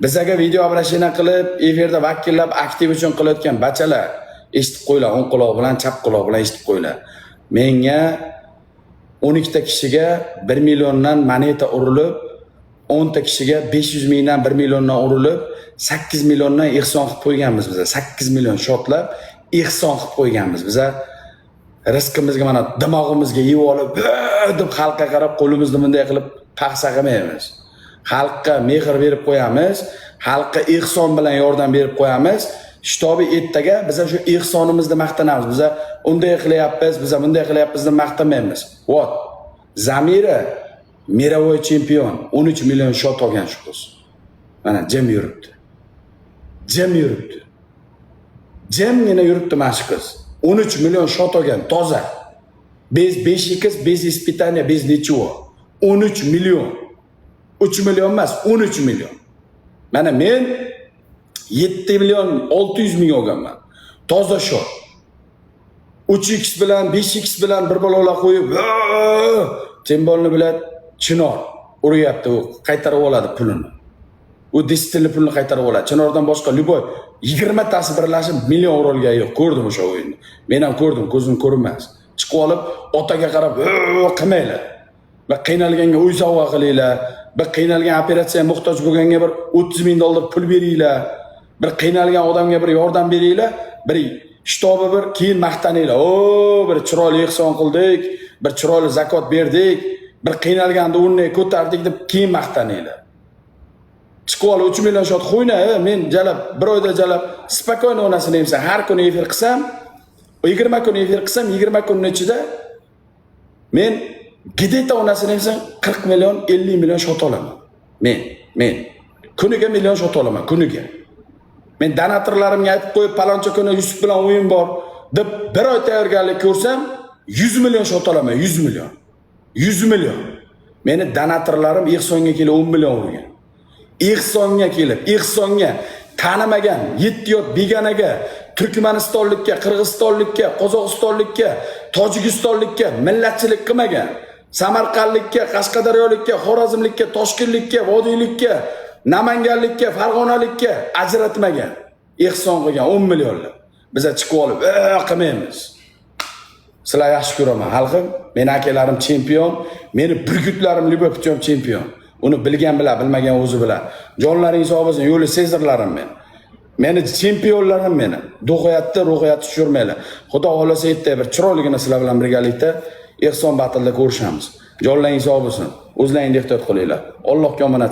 Bizaga video обращение qilib, efirda vakillab aktiv uchun qilayotgan bachalar, eshitib qo'ylar, o'ng quloq bilan, chap quloq bilan eshitib qo'ylar. Menga 12 ta kishiga 1 milliondan moneta urilib, 10 ta kishiga 500 mingdan, 1 milliondan urilib, 8 milliondan ehson qilib qo'yganmiz biza. 8 million shotlab ehson qilib qo'yganmiz biza. Rizqimizga, mana dimog'imizga yeb olib, deb xalqqa qarab qo'limizni bunday qilib paxsa qilmaymiz. Xalqqa mehr berib qo'yamiz, xalqqa ehson bilan yordam berib qo'yamiz. Чтобы ertaga biza shu ehsonimizni maqtanamiz. Biza unday qilyapmiz, biza bunday qilyapmiz deb maqtanmaymiz. Вот. Zamira мировой чемпион, 13 million shot olgan shu qiz. Mana jim yuribdi. Jim yuribdi. Jimgina yuribdi mana shu qiz. 13 million shot olgan, toza. Без 5x, без испытания, без ничего. 13 million. 3 million emas, 13 million. Mana men 7 million 600 ming olganman. Toza shot. 3x bilan, 5x bilan bir balolar qo'yib, Tembolni biladi, Chinor uryapti, u qaytarib oladi pulini. U destilni pulini qaytarib oladi. Chinordan boshqa любой 20 tasi birlashib million urolgan yo'q. Ko'rdim o'sha o'yinni. Men ham ko'rdim, ko'zim ko'rinmas. Chiqib olib otaga qarab qilmanglar. Bir qiynalganga uy sovg'a qilinglar. Bir qiynalgan, operatsiyaga muhtoj bo'lganga bir 30 ming dollar pul beringlar. Bir qiynalgan odamga bir yordam beringlar. Bir чтобы bir keyin maqtaninglar. O, bir chiroyli ehson qildik, bir chiroyli zakot berdik, bir qiynalganni o'rniga ko'tardik deb keyin maqtaninglar. Chiqib olib 3 million shot qo'yna, men jalab bir oyda jalab спокойно onasini emsa, har kuni efir qilsam, 20 kun efir qilsam, 20 kunning ichida men где-то onasini emsam 40 million, 50 million shot olaman. Men kuniga million shot olaman, kuniga. Men donatorlarimga aytib qo'yib, paloncha kuni Yusuf bilan o'yin bor deb bir oy tayyorgarlik ko'rsam, 100 million shot olaman, 100 million. 100 million. Meni donatorlarim ehsonga kelib 10 million urgan. Ehsonga kelib, ehsonga tanimagan yetti yot begonaga, Turkmanistonlikka, Qirg'izistonlikka, Qozog'istonlikka, Tojikistonlikka millatchilik qilmagan, Samarqandlikka, Qashqadaryolikka, Xorazmlikka, Toshkentlikka, Vodiylikka, Namanganlikka, Farg'onalikka ajratmagan. Ehson qilgan 10 millionlab. Biza chiqib olib, qilmaymiz. Sizlar yaxshi ko'raman, xalqim. Meni akalarim chempion, meni burgutlarim любой путем chempion. Uni bilgan bilar, bilmagan o'zi bilar. Jonlaring sog' bo'lsin, yo'li Sezarlarim men. Meni chempionlarim meni. Ruhiyatni, ruhiyatni tushirmanglar. Xudo xohlasa, ertaga bir chiroyligina sizlar bilan birgalikda ehson batlda ko'rishamiz. Jonlaring sog' bo'lsin. O'zlaringni ehtiyot qilinglar. Allohga omonat.